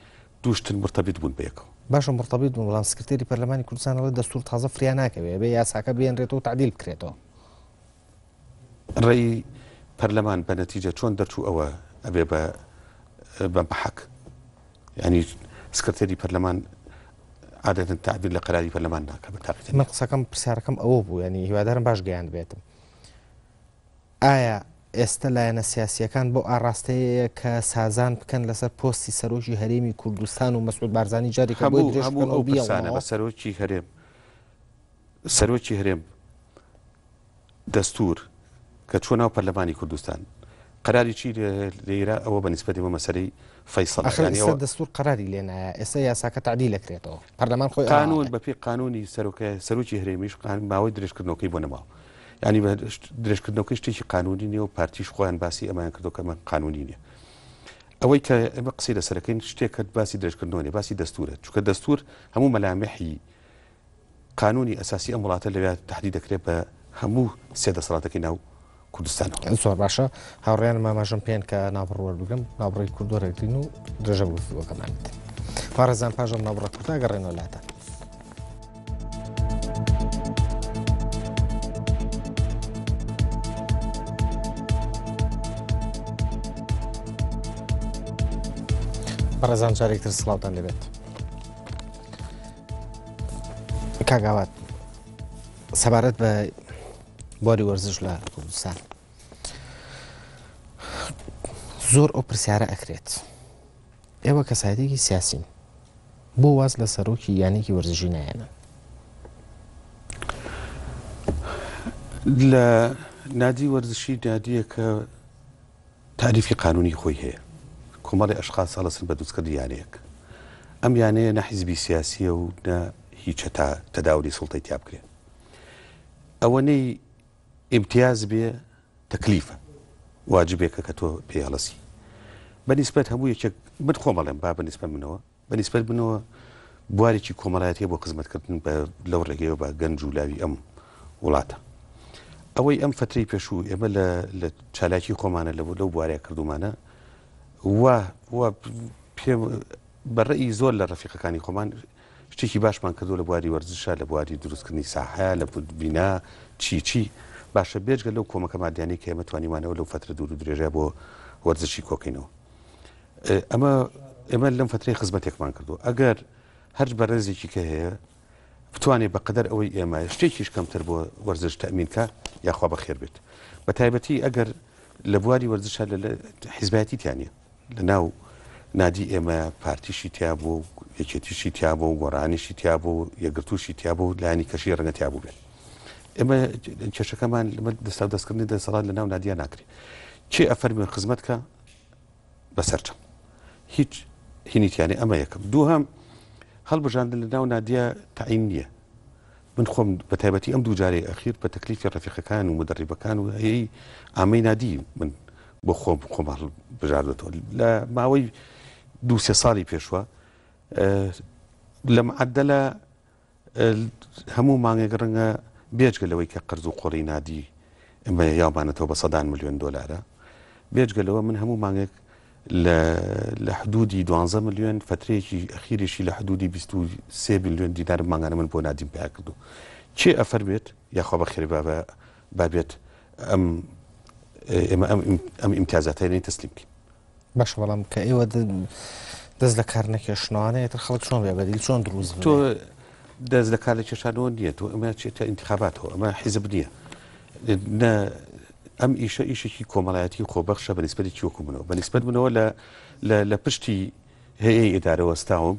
دوو شتن مرتبط بوون بەیەکەوە. باشە مرتبط بوون بەڵام سکرتێری پەرلەمانی کوردستان ئەڵێ دەستور تازە فریا ناکەوێ ئەبێ یاساکە بێنرێتەوە و تەعدیل بکرێتەوە. ڕێی پەرلەمان بە نەتیجە چۆن دەرچوو ئەوە ئەبێ بە بە مەحەک یانی سکرتێری پەرلەمان عادەتەن تەعبیر لە قەراری پەرلەمان ناکا بە تاقی من قسەکەم پرسیارەکەم ئەوە بوو ینی هیوادارم باش گەیاند بێتم ئایا ئێستا لایەنە سیاسیەکان بۆ ئاراستەیە کە سازان بکەن لەسەر پۆستی سەرۆکی هەرێمی کوردستان و مەسعود بارزانی جارێکە بۆی هەموو درێژ هەموو بکەنەوە ئەو پرسانە بیڵنەوە بە سەرۆکی هەرێم سەرۆکی هەرێم دەستور کە چوە ناو پەرلەمانی کوردستان. قەراری چی لێرە ئەوە بە نیسبەت ئێمە مەسەلەی فەیسەڵە. ئاخر یانی ئێستا ئەوە دەستوور قەراری لێ نایە، ئێستا یاساکە تەعدیل ئەکرێتەوە، پەرلەمان خۆی ئەوە قانوون ئەڵێ. بە پێی قانوونی سەرۆکە سەرۆکی هەرێمیش قان ماوەی درێژکردنەوەکەی بۆ نەماوە. یانی بە درێژکردنەوەکەی شتێکی قانوونی نییە و پارتیش خۆیان باسی ئەمەیان کردووە کە ئەمە قانوونی نییە. ئەوەی کە ئێمە قسەی لەسەر ئەکەین شتێکە باسی درێژکردنەوە نییە، باسی دەستوورە. چونکە دەستوور هەموو مەلامحی قانونی ئەساسی ئەم وڵاتە لەویا تەحدید دەکرێت بە هەموو سێ دەسەڵاتەکەی ناو کوردستانەوە. زۆر باشە هاوڕێیانم ئاماژەم پێن کە ناوبڕ وەربگرم ناوبڕی کورد وەرەگرین و درێژە بە گفتوگۆکەمان بدەین. بەڕێزان پاش ئەم ناوبڕە کورتە گەڕێنەوە لاتان. بەڕێزان جارێکتر سڵاوتان لێبێت. کاک ئاوات سەبارەت بە بواری وەرزش لە کوردستان زۆر ئەو پرسیارە ئەکرێت ئێوە کەسایەتێکی سیاسین بۆ واز لە سەرۆکی یانێکی وەرزشی نایەنن لە نادی وەرزشی نادیە کە تاریفی قانونی خۆی هەیە. کۆمەڵی ئەشخاس هەڵەسن بە دروستکردنی یانەیەک. ئەم یانەیە نە حیزبی سیاسیە و نە هیچە تا تەداولی سوڵتەی تیا بکرێ. ئەوەنەی ئیمتیاز بێ تەکلیفە، واجبێکە کە تۆ پێی هەڵەسی. بە نیسبەت هەموو یەکێک، من خۆم ئەڵێم با بە نیسبەت منەوە، بە نیسبەت منەوە بوارێکی کۆمەڵایەتیە بۆ خزمەتکردن بە لەو ڕێگەیەوە بە گەنج و لاوی ئەم وڵاتە. ئەوەی ئەم فترەی پێشوو ئێمە لە لە چالاکی خۆمانە لە لەو بوارەیە کردومانە وا وا پێ بە ڕێی زۆر لە ڕەفیقەکانی خۆمان شتێکی باشمان کردو لە بواری وەرزشە لە بواری دروستکردنی ساحە لە بینا چی چی باشە بێجگە لەو کۆمەکە مادیانی کە ئێمە توانیمانەوە لەو فترە دوور و درێژە بۆ وەرزشی کۆکەینەوە. ئەمە ئێمە لەم فترەی خزمەتێکمان کردو ئەگەر هەر بەڕێزێکی کە هەیە بتوانێت بەقەدەر ئەوەی ئێمە شتێکیش کەمتر بۆ وەرزش تەمین کە یاخوا بەخێر بێت بە تایبەتی ئەگەر لە بواری وەرزشە لە حیزبایەتی تیانە لە ناو نادی ئێمە پارتیشی تیا بوو و یەکێتیشی تیا بوو و گۆڕانیشی تیا بوو یەکگرتووشی تیا بوو لایەنی کەشی ڕەنگە تیا بوو بێت ئێمە کێشەکەمان لەمە دەستا دەستکردنی دەسەڵات لە ناو نادیە ناکرێت کێ ئەفەرمێ خزمەت کە بەسەرچم هیچ هینی تیانێ ئەمە یەکەم دووهەم هەڵبژاندن لە ناو نادیە تەعین نییە من خۆم بە تایبەتی ئەم دوو جارەی ئەخیر بە تەکلیفی ڕەفیقەکان و مدەڕیبەکان و هەیەی ئامەی نادی من بۆ خۆم خۆم هەڵبژاردەوە لە ماوەی دوو سێ ساڵی پێشوە لە معدلە هەموو مانگێک ڕەنگە بێجگە لەوەی کە قەرز و قۆڵی نادی ئێمە یاومانەتەوە بە سەدان ملیۆن دۆلارە، بێجگە لەوە من هەموو مانگێک لە حدودی دوانزە ملیۆن فترەیەکی ئەخیریشی لە حدودی 23 ملیۆن دینار مانگانە من بۆ نادیم پیا کردو. کێ ئەفەرمێت یاخوا بەخێر با بێت ئەم ئێمە ئەم ئیمتیازاتەی تەسلیم بکەین. باشە بەڵام کە ئێوە دەست لە کار نەکێشنەوانە ئێتر خەڵک چۆن بێ بەدیل چۆن دروست تۆ دەست لە کار لە کێشانەوە نییە تۆ ئەمە چێتە ئینتخاباتەوە ئەمە حیزب نییە نە ئەم ئیشە ئیشێکی کۆمەڵایەتی خۆبەخشە بە نسبەتی وەکو منەوە بە نسبەت منەوە لە لە پشتی هەیە ئیدارە وەستاوم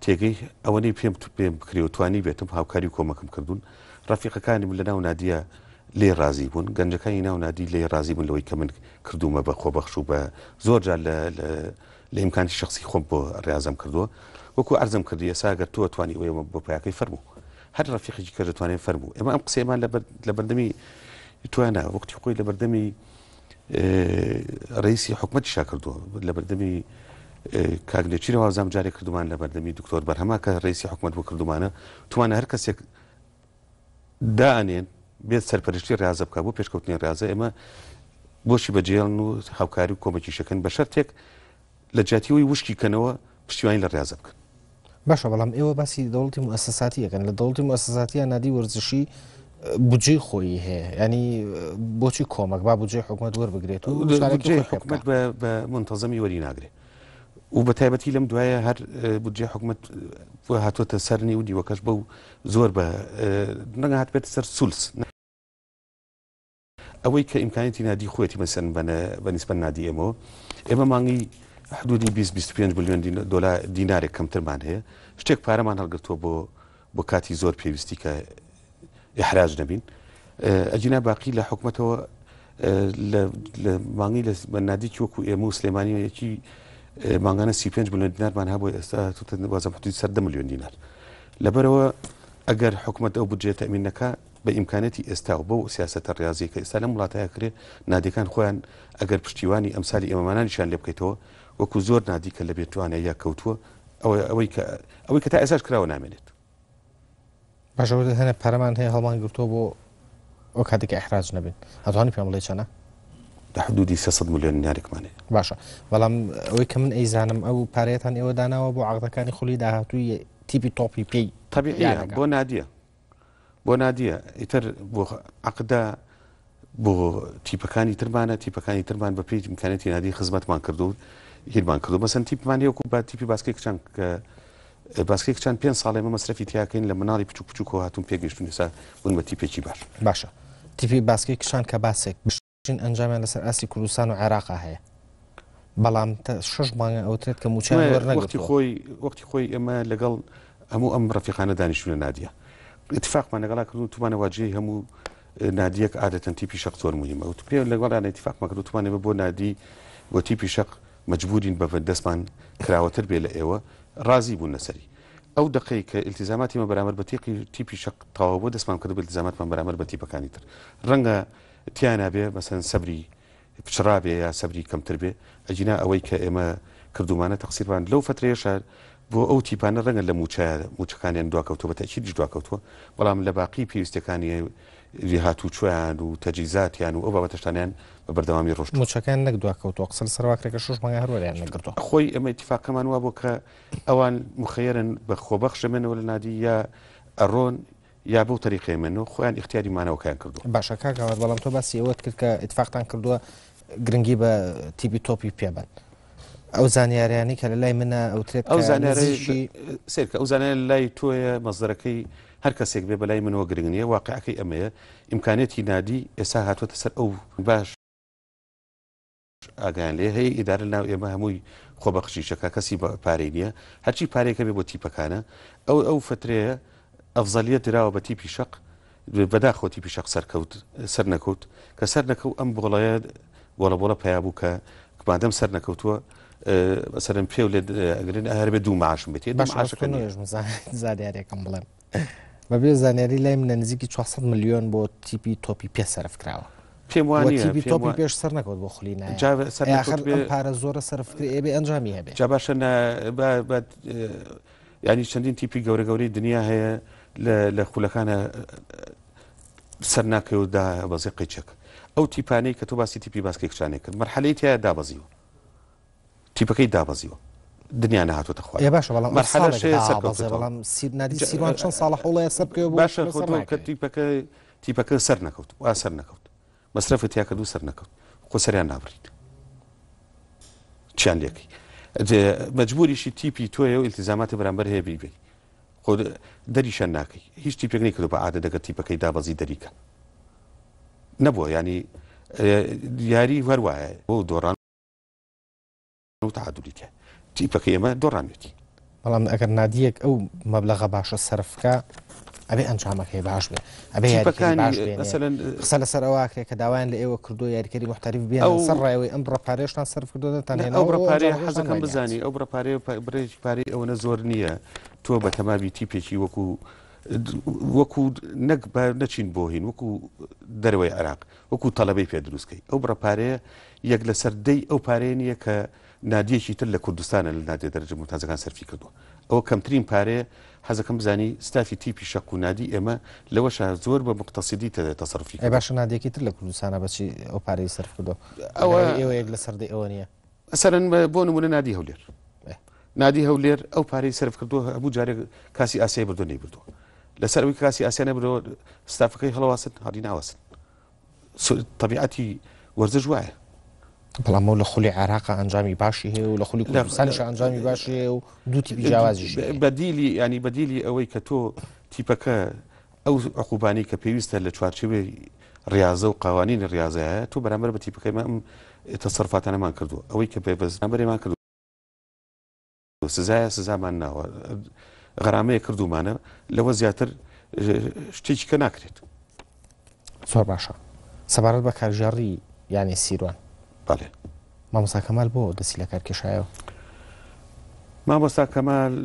تێگەی ئەوەنەی پێم پێم بکرێ و توانی بێتم هاوکاری و کۆمەکم کردوون ڕەفیقەکانی من لە ناو نادیە لێ ڕازی بوون گەنجەکانی ناو نادی لێ ڕازی بوون لەوەی کە من کردوومە بە خۆبەخش و بە زۆر جار لە لە ئیمکانی شخصی خۆم بۆ ڕاضم کردووە وەکو عەرزم کردی ئێستا گەر تۆ توانی ئەوەی بۆ پیاکەی فەرموو هەر ڕەفیقێکی کە دەتوانێت فەرموو ئێمە ئەم قسەیەمان لە بەردەمی توانە وەختی خۆی لە بەردەمی ڕئیسی حکومەتیشا کردووە لە بەردەمی کاک نێچیرە وازام جارێک کردومان لە بەردەمی دکتۆر بەرهەما کە ڕئیسی حکومەت بۆ کردومانە توانە هەر کەسێک دانێن بێت سەرپەرشتی ڕاضە بکە بۆ پێشکەوتنی ڕاضە ئێمە بۆشی بەجێڵن و هاوکاری و کۆمەکیشەکەن بە شەرتێک لە جیاتی ئەوەی وشکی کەنەوە پشتیوانی لە ڕیازە بکەن. باشە بەڵام ئێوە باسی دەوڵەتی موئەسەساتی ئەکەن لە دەوڵەتی موئەسەساتیە نادی وەرزشی بودجەی خۆی هەیە ینی بۆچی کۆمەک با بودجەی حکومەت وەربگرێت و بودجەی حکومەت بە منتەزەمی وەری ناگرێت و بە تایبەتی لەم دوایە هەر بودجەی حکومەت هاتووەتە سەر نیو دیوەکەش بەو زۆر بە نەگە هاتبێتە سەر سولس. ئەوەی کە ئیمکانیەتی نادی خۆیەتی مەسەن بە نیسبەت نادی ئێمەوە، ئێمە مانگی حدودی 20 25 ملیۆن دۆلار دینارێک کەمترمان هەیە، شتێک پارەمان هەڵگرتووە بۆ بۆ کاتی زۆر پێویستی کە ئیحراج نەبین. ئەگینا باقی لە حکومەتەوە لە مانگی لە نادیکی وەکو ئێمە و سلێمانی یەکی مانگانە 35 ملیۆن دینارمان هەبوو ئێستا وازم حدودی سەر 10 ملیۆن دینار لەبەرەوە ئەگەر حکومەت ئەو بودجەیە تەئمین نەکا بە ئیمکانیەتی ئێستا و بەو سیاسەتە ڕیازیە کە ئێستا لەم وڵاتە کرێ نادیەکان خۆیان ئەگەر پشتیوانی ئەمسالی ئێمەمانانیشیان لێ بکەیتەوە وەکو زۆر نادی کە لە بێتوانە یا کەوتووە ئەوەی کە ئەوەی کە تا ئێستاش کراوە نامێنێت. باشە وتت هەنێ پارەمان هەیە هەڵمان گرتووە بۆ ئەو کاتێک کە ئیحراج نەبین ئەتوانی پێم بڵێی چەنە؟ لە حدودی 300 ملیۆن دینارێکمان هەیە. باشە بەڵام ئەوەی کە من ئەیزانم ئەو پارەیەتان ئێوە داناوە بۆ عەقدەکانی خولی داهاتووی تیپی تۆپی پێی تەبیعیە بۆ نادیە بۆ نادیە ئیتر بۆ عەقدە بۆ تیپەکانی ترمانە تیپەکانی ترمان بە پێی ئیمکانیەتی نادی خزمەتمان کردو هیرمان کردو مەسەن تیپمان هەیە وەکو با تیپی باسکەی کچان کە باسکەی کچان پێ ساڵێ مە مەسرەفی تیاکەین لە مناڵی بچوک بچووکەوە هاتوون پێگەیشتون ئێستا بوون بە تیپێکی باش. باشە تیپی باسکەی کچان کە باسێک باشترین ئەنجامیان لەسەر ئاستی کوردستان و عێراقا هەیە بەڵام شەش مانگە ئەوترێت کە مووچەیان وەرنەگرتووە. وەختی خۆی ئێمە لەگەڵ هەموو ئەم ڕەفیقانە دانیشتوون لە نادیە ئیتفاقمان لەگەڵا کردوون تومانە واجهەی هەموو نادیەک عادەتەن تیپی شەق زۆر مهمە و پێ لەگەڵیان ئیتفاقمان کردو تومانە بۆ نادی بۆ تیپی شەق مەجبورین بە دەستمان کراوەتر بێ لە ئێوە ڕازی بوون لەسەری ئەو دەقەی کە ئیلتیزاماتی مە بەرامبەر بە تیقی تیپی شەق تەواو بۆ دەستمان کردو بە ئیلتیزاماتمان بەرامبەر بە تیپەکانی تر ڕەنگە تیانا بێ مەسەن سەبری پچڕابێ یا سەبری کەمتر بێ ئەگینا ئەوەی کە ئێمە کردوومانە تەقسیرمان لەو فەترەیەشا بۆ ئەو تیپانە ڕەنگە لە مووچە مووچەکانیان دواکەوتووە بە تەئکیدیش دواکەوتووە بەڵام لە باقی پێویستیەکانی هاتووچۆیان و تەجهیزاتیان و ئەو بابەتە شتانەیان بە بەردەوامی ڕۆشتووە. مووچەکان نەک دواکەوتووە قسە لەسەر واکرێ کە شەش مانگە هەر وەریان نەگرتووە. خۆی ئێمە ئیتیفاقەکەمان وابووە کە ئەوان موخەیەرن بە خۆبەخش دەمێنەوە لە نادی یا ئەڕۆن یا بەو تەریقەیە مێنەوە خۆیان ئیختیاری مانەوەکەیان کردووە. باشە کاک هاوار بەڵام تۆ باسی ئەوەت کرد کە ئیتفاقتان کردووە گرنگی بە تیپی تۆپی پێ بەن ئەو زانیاریانی کە لە لای منە ئەوترێت ئەو زانیاری سێرکە ئەو زانیاری لای تۆیە مەزدەرەکەی هەر کەسێک بێ بەلای منەوە گرنگ نییە واقعەکەی ئەمەیە ئیمکانیەتی نادی ئێستا هاتووەتە سەر ئەو باش ئاگایان لێ هەیە ئیدارە ناو ئێمە هەمووی خۆبەخشیشەکە کەسی پارەی نییە هەرچی پارێکە بێ بۆ تیپەکانە ئەو ئەو فترەیە ئەفزەلیە دراوە بە تیپی شەق بەداخەوە تیپی شەق سەرکەوت سەر نەکەوت کە سەر نەکەوت ئەم بۆڵەیە بۆڵە بۆڵە پیا بوو کە مادەم سەر نەکەوتووە مەسەرم پێ لێ ئەگرن هەر بێ دوو معاشم بێت دوو معاشەکە زانیارێکم بڵێم بەبێ زانیاری لای منە نزیکی 400 ملیۆن بۆ تیپی تۆپی پێ سەرف کراوە. پێم وا نییە تیپی تۆپی پێش سەر نەکەوت بۆ خولی نایاب. جا سەر ئاخر ئەم پارە زۆرە سەرف کرێ ئێبێ ئەنجامی هەبێ. جا باشە بە ینی چەندین تیپی گەورە گەورەی دنیا هەیە لە خولەکانە سەر ناکەوت دا بەزی قیچێک ئەو تیپانەی کە تۆ باسی تیپی باسکەی کچانێک کرد مەرحەلەی تیا دابەزیوە تیپەکەی دابەزیوە دنیا نەهاتۆتە خوارەوە. ئێ باشە بەڵام ئەو ساڵێک دابەزێ بەڵام سیر نادی سیروان چەند ساڵە هەوڵەیە سەر بکەوێ بۆ باشە خۆ تۆ کە تیپەکە تیپەکە سەر نەکەوت وا سەر نەکەوت مەسرەفت تیا کرد و سەر نەکەوت خۆ سەریان نابڕیت چیان لێکەی مەجبوریشی تیپی تۆیە و ئیلتیزاماتی بەرامبەر هەیە بیبەی خۆ دەریشیان ناکەی هیچ تیپێک نەیکردو بە عادە دەگەر تیپەکەی دابەزی دەریکە نەبووە ینی یاری هەر وایە بۆ دۆڕان و تەعادلی تیا تیپەکەی ئێمە دۆڕانوێتی. بەڵام ئەگەر نادیەک ئەو مەبلەغە باشە سەرف بکا ئەبێ ئەنجامەکەی باش بێ ئەبێ یاریکەری باش بێنێ قسە لەسەر ئەوە ئەکرێ کە داوایان لە ئێوە کردووە یاریکەری موحتەریف بێنن سەر ڕای ئەوەی ئەم بڕە پارەیەشتان سەرف کردووە نەتان هێناوە ئەو بڕە پارەیە حەزەکەم بزانی ئەو بڕە پارەیە بڕێکی پارەی ئەوەنە زۆر نییە تۆ بە تەماوی تیپێکی وەکو وەکو نەک نەچین بۆ هین وەکو دەرەوەی عێراق وەکو تەلەبەی پێ دروست کەی ئەو بڕە پارەیە یەک لەسەر دەی ئەو پارەیە نییە کە نادیەکی تر لە کوردستانە لە نادیە دەرەجە مومتازەکان سەرفی کردووە ئەوە کەمترین پارەیە حەزەکەم بزانی ستافی تیپی شەق و نادی ئێمە لەوەشا زۆر بە موقتەسیدی تەسەروفی ئەی کردووە. باشە نادیەکی تر لە کوردستانە بەچی ئەو پارەی سەرف کردووە ئەوە ئەگەر ئێوە یەک لەسەر دەی ئەوە نییە؟ مەسەلەن بۆ نمونە نادی هەولێر نادی هەولێر ئەو پارەی سەرف کردووە هەموو جارێک کاسی ئاسیای بردووە نەیبردووە لەسەر ئەوەی کاسی ئاسیا نەبردەوە ستافەکەی هەڵواسن هەڵی ناوەسن تەبیعەتی وەرزش وایە. بەڵام ئەو لە خولی عێراق ئەنجامی باشی هەیە و لە خولی کوردستانیش ئەنجامی باشی هەیە و دوو تیپی جیاوازیش هەیە. بەدیلی ینی بەدیلی ئەوەی کە تۆ تیپەکە ئەو عقوبانەی کە پێویستە لە چوارچێوەی ڕاضە و قوانینی ڕاضەیە تۆ بەرامبەر بە تیپەکەی ئەم تەسەرفاتانەمان کردووە ئەوەی کە بەرامبەرێمان کردو سزایە سزامان ناوە غەرامەیە کردومانە لەوە زیاتر شتێکی کە ناکرێت. زۆر باشە. سەبارەت بە کارگێڕی یانەی سیروان. بەڵێ. مامۆستا کەمال بۆ دەستی لەکار کێشایەوە؟ مامۆستا کەمال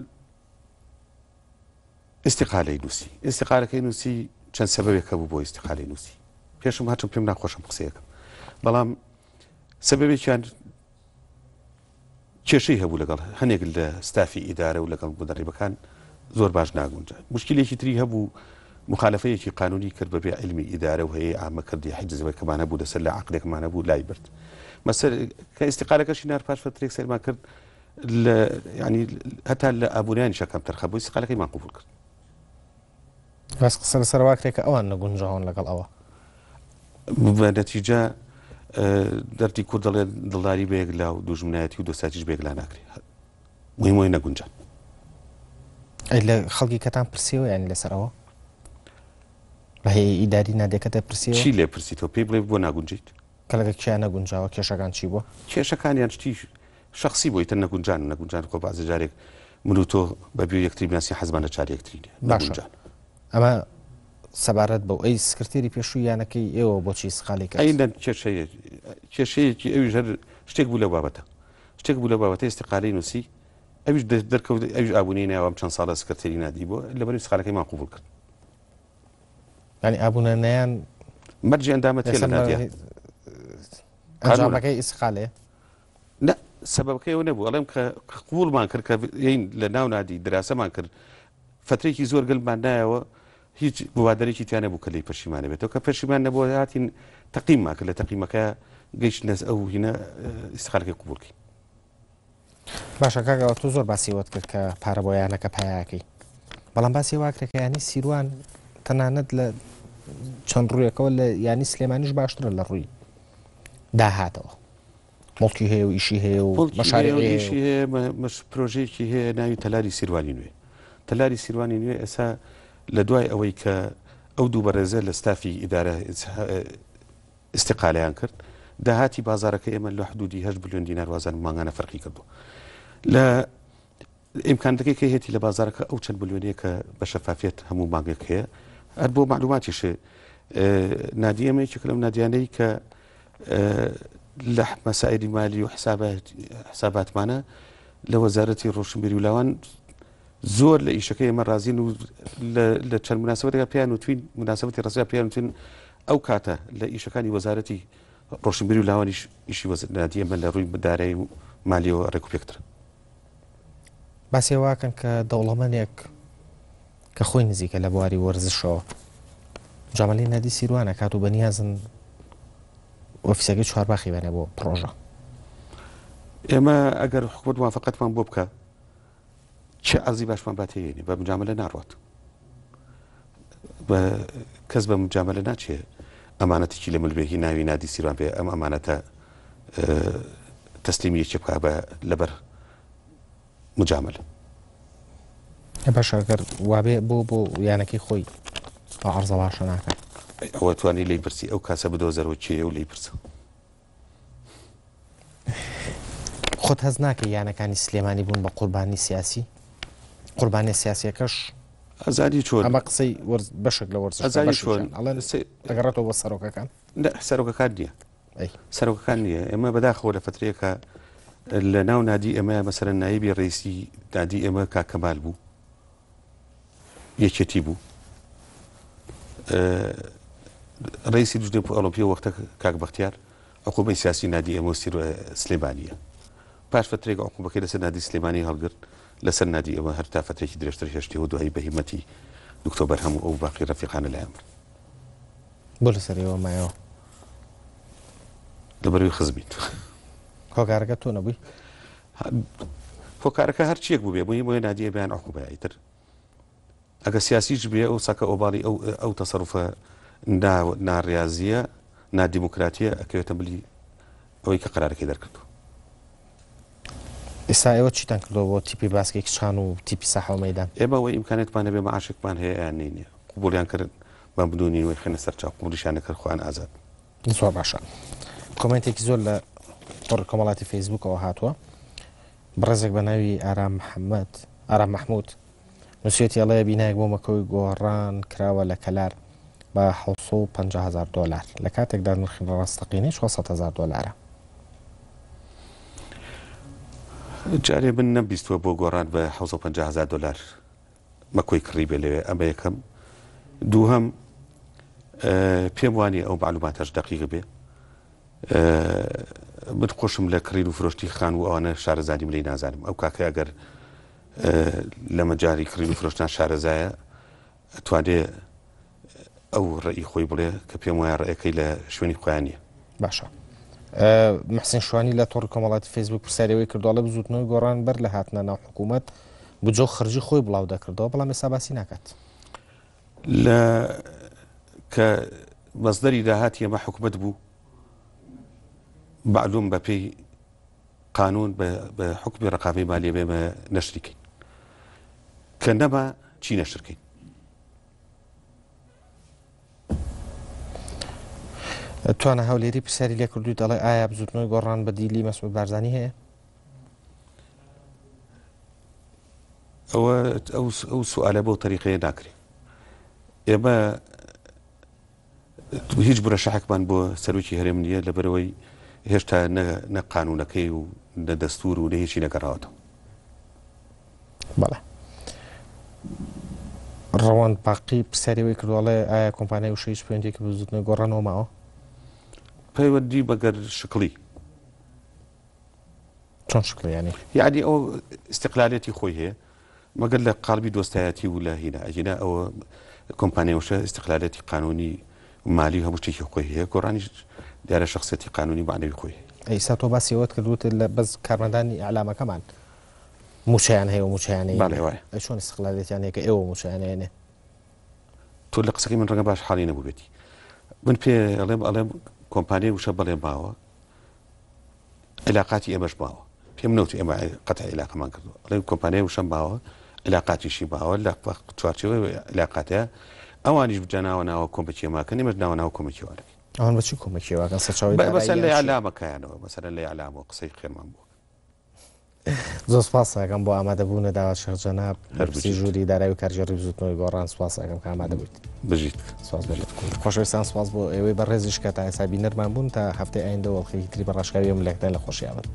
ئیستیقالەی نووسی. ئیستیقالەکەی نووسی چەند سەبەبێک هەبوو بۆ ئیستیقالەی نووسی. پێشم هەرچەند پێم ناخۆشم قسەیەکەم. بەڵام سەبەبێکیان کێشەی هەبوو لەگەڵ هەنێک لە ستافی ئیدارە و لەگەڵ مودەڕیبەکان زۆر باش ناگونجا. موشکیلێکی تری هەبوو موخالەفەیەکی قانونی کرد بەبێ عیلمی ئیدارە و هەیەی عامە کردی حیجزەکەمان هەبوو لەسەر لە عەقدێکمان هەبوو لای برد. مەسەر کە ئیستیقالەکەشی نارد پاش فەترێک سەیرمان کرد لە یعنی هەتا لە ئابوونیانیشە کەمتر خەبوو ئیستیقالەکەیمان قبوڵ کرد. بەس قسە لەسەر وا کرێ کە ئەوان نەگونجاون لەگەڵ ئەوە. بە نەتیجە دەردی کورد دەڵێت دڵداری بە یەک لا و دوژمنایەتی و دۆستایەتیش بە یەک لا ناکرێ. مهم وەی نەگونجان. ئەی لە خەڵکی کەتان پرسیەوە یانی لەسەر ئەوە؟ لە هەیە ئیداری نادیەکەتە پرسیەوە؟ چی لێ پرسیتەوە پێی بڵێ بۆ ناگونجیت؟ کە لەگەڵ کێ نەگونجاوە کێشەکان چی بووە؟ کێشەکانیان شتی شەخسی بۆ ئیتر نەگونجان و نەگونجان خۆ بەعزە جارێک من و تۆ بە بێ یەکتری بناسین حەزمان لە چاری یەکتری نیە باشە نەگونجان. ئەمە سەبارەت بەو ئەی سکرتێری پێشووی یانەکەی ئێوە بۆچی ئیستقالەی کرد؟ ئەی نە کێشەیە کێشەیەکی ئەویش هەر شتێک بوو لەو بابەتە شتێک بوو لەو بابەتە ئیستقالەی نووسی ئەویش دەرکەوت ئەویش ئابوونەی ناوە ئەم چەند ساڵە سکرتێری نادی بووە لەبەر ئیستقالەکەیمان قبوڵ کرد. یانی ئابوونە نەیان مەرجی ئەندامەتیە لە نادیە ئەنجامەکەی ئیستقالەیە؟ نا سەبەبەکەی ئەوە نەبوو ئەڵێم کە قبوڵمان کرد کە یین لە ناو نادی دراسەمان کرد فترێکی زۆر گەلمان نایەوە هیچ مبادرێکی تیا نەبوو کە لێی پەشیمانە بێتەوە کە پەشیمان نەبووە هاتین تەقیممان کرد لە تەقیمەکە گەیشتنە ئەو هینە ئیستقالەکەی قبوڵ کەین. باشە کاک ئەوە تۆ زۆر باسی ئەوەت کرد کە پارە بۆ یانەکە پایاکەی بەڵام باسی واکرێ کە یانی سیروان تەنانەت لە چەند ڕوویەکەوە لە یانی سلێمانیش باشترە لە ڕووی داهاتەوە موڵکی هەیە و ئیشی هەیە و مەشاریعی هەیە ئیشی هەیە مەش پرۆژەیەکی هەیە ناوی تەلاری سیروانی نوێ تەلاری سیروانی نوێ ئێسا لە دوای ئەوەی کە ئەو دوو بەڕێزە لە ستافی ئیدارە ئیستیقالەیان کرد داهاتی بازارەکە ئێمە لە حدودی 8 بلیۆن دینار وازان مانگانە فەرقی کردو لە ئیمکانەکەی کە هێتی لە بازارەکە ئەو چەند بلیۆنەیە کە بە شەفافیەت هەموو مانگێک هەیە هەر بۆ معلوماتیش نادی ئێمە یەکێک لەو نادیانەی کە لە مەسایلی مالی و حساباتمانە لە وەزارەتی ڕۆشنبیری و لاوان زۆر لە ئیشەکەی ئێمە ڕازین و لە چەند مناسبەتێکا پێیان وتوین مناسبەتی ڕزگا پێیان وتوین ئەو کاتە لە ئیشەکانی وەزارەتی ڕۆشنبیری و لاوانیش ئیشی نادی ئێمە لە ڕووی دارایی و مالیەوە ڕێک و پێکترە. باسی ئەوە ئەکەن کە دەوڵەمەنێک کە خۆی نزیکە لە بواری وەرزشەوە جامەلی نادی سیروان ئەکات و بەنیازن ئۆفیسەکەی چوارباخی بەنێ بۆ پڕۆژە. ئێمە ئەگەر حکومەت موافقەتمان بۆ بکە چه عەرزی باشمان با تێیەنێ بە مجاملە ناڕوات بە کەس بە مجاملە ناچێ ئەمانەتێکی لە مل بێ هی ناوی نادی سیروان بێ ئەم ئەمانەتە تەسلیمی یەکێ بکا بە لەبەر مجاملە. باشە گەر وابێ بۆ بۆ یانەکەی خۆی ئەو عەرزە باشە ناکات؟ ئەوە توانی لێی پرسی ئەو کاسە بدۆزەرەوە کێیە و لێی پرسە. خۆت هەست ناکەی یانەکانی سلێمانی بوون بە قوربانی سیاسی؟ قوربانیە سیاسیەکەش ئەزانی چۆن ئەمە قسەی وەرز بەشێک لە وەرزش ئەزانی چۆن ئەڵێن ئەگەڕێتەوە بۆ سەرۆکەکان نە سەرۆکەکان نییە سەرۆکەکان نییە ئێمە بەداخەوە لە فترەیەکە لە ناو نادی ئێمە مەسەرە نایبی ڕیسی نادی ئێمە کاک کەمال بوو یەکێتی بوو ڕیسی لجنەی ئۆڵۆمپی وەختە کاک بەختیار عقوبەی سیاسی نادی ئێمە و سلێمانیە پاش فترێک عقوبەکەی لەسەر نادی سلێمانی هەڵگرت لەسەر نادی ئێمە هەر تا فترێکی درێژتر هێشتەوە دوایی بە هیمەتی دکتۆر بەرهەم و ئەو باقی ڕەفیقانە لایان برد. بۆ لەسەر ئێوە مایەوە؟ لەبەرەوەی خزمیت. هۆکارەکە تۆ نەبووی؟ هۆکارەکە هەرچیەک بووبێ مهم بۆیە نادیە بیان عقوبە ئیتر ئەگە سیاسیش بێ ئەو سەکە ئۆباڵی ئەو ئەو تەسەروفە نا ناڕیازیە نادیموکراتیە ئەکەوێتە ملی ئەوەی کە قەرارەکەی دەرکردووە. ئێستا ئێوە چیتان کردووە بۆ تیپی باسکەی کچان و تیپی ساحە و مەیدان؟ ئێمە ئەوەی ئیمکانیەتمان هەبێ مەعاشێکمان هەیە یان نینیە قبوڵیان کرد مەمنونین وەی خەنە سەر چاو قبوڵیشیان نەکرد خۆیان ئازاد. زۆر باشە کۆمێنتێکی زۆر لە تۆڕی کۆمەڵاتی فەیسبووکەوە هاتووە بەڕێزێک بە ناوی ئارام محەممەد ئارام مححمود نووسێتی ئەڵێ بینایەک بۆ مەکەوی گۆڕان کراوە لە کەلار بە 600. 750 هەزار دۆلار، لە کاتێکدا نرخی ڕاستەقینەی 400 هەزار دۆلارە. جارێ من نەمبیستووە بۆ گۆڕان بە 750 هەزار دۆلار مەکۆی کڕیبێ لەوێ، ئەمە یەکەم. دووهەم پێم وانیە ئەو مەعلوماتەش دەقیق بێ. من خۆشم لە کڕین و فرۆشتی خانوو ئەوانە شارەزانیم لێی نازانم. ئەو کاکە ئەگەر لە مەجاری کڕین و فرۆشتان شارەزایە ئەتوانێ ئەو ڕێی خۆی بڵێ کە پێم وایە ڕێەکەی لە شوێنی خۆیان نییە. باشە محسن شوانی لە تۆڕی کۆمەڵاتی فەیسبوک پرسیارەوەی کردوڵێ بزوتنەوەی گۆڕان بەر لە هاتنە ناو حکوومەت بجۆ خەرجی خۆی بڵاو دەکردەوە بەڵام ئێستا باسی ناکات. لە کە مەسدەری داهاتی ئێمە حکومەت بوو معلوم بە پێی قانون بە حکمی ڕقابەی مالیە بێمە نەشری کەین کە نەما چی نەشرکەین. توانا هەولێری پرسیاری لێ کردووی دەڵێ ئایا بزوتنەوەی گۆڕان بە دیلی مەسعود بارزانی هەیە؟ ئەوە ئەو سوالە بەو تەریقەیە ناکرێ ئێمە هیچ مرەشەحێکمان بۆ سەرۆکی هەرێم نییە لەبەرئەوەی هێشتا نە قانوونەکەی و نە دەستوور و نە هیچی نەگەڕاوەتەوە. بەڵێ. ڕەوەند باقی پرسیاری ئەوەی کردووە ئەڵێ ئایا کۆمپانیای وشە هیچ پەیوەندییەکی بە بزووتنەوەی گۆڕانەوە ماوە؟ پەیوەندی مەگەر شکڵی. چۆن شکڵی یانی؟ یانی ئەو ئیستیقلالێتی خۆی هەیە مەگەر لە قالبی دۆستایەتی و لە هینا ئەگینا ئەوە کۆمپانیای وشە ئیستقلالێتی قانونی مالی و هەموو شتێکی خۆی هەیە گۆڕانیش دیارە شخصیەتی قانونی معنەوی خۆی هەیە. ئیستا تۆ باسی ئەوەت کرد وتت لە بەس کارمەندانی ئیعلامەکەمان موچەیان هەیە و موچەیان هەیە بەڵێ وایە. ئەی چۆن ئیستقلالێتیان هەیە کە ئێوە موچەیان ئەیەنێ؟ تۆ لە قسەکەی من ڕەنگە باش حاڵی نەبووبێتی من پێ ئەڵێم ئەڵێم کۆمپانیای وشە بەڵێ ماوە عیلاقاتی ئێمەش ماوە پێم نەوت ئێمە قەتع عیلاقەمان کردووە ئەڵێ کۆمپانیای وشەم ماوە عیلاقاتیشی ماوە لە چوارچێوەی عیلاقاتە ئەوانیش بجا ناوە ناوە کۆمەکی ئێمەکەن ئێمەش ناوە ناوە کۆمەکی ئەوانەکەین. ئەوان بە چی کۆمەکی ئێوەکەن سەرچاوەی داراییان مەسەلەن لە ئیعلامەکەیانەوە مەسەلەن لە ئیعلامەوە قسەی خێرمان بۆ زۆر سپاس ئەکەم بۆ ئامادەبوونە داوات شێخ جەناب بەرپرسی ژووری دارایی و کارگێڕی بزوتنەوەی گۆڕان سپاس ئەکەم کە ئامادە بوویت. بژیت. سپاس بۆ خۆشەویستان سپاس بۆ ئێوەی بەڕێزیش کە تا ئێستا بینەرمان بوون تا هەفتەی ئایندە و ئەڵقەیەکی تری بە ڕاشکاوی ئەم لەکتان لە خۆشیابن.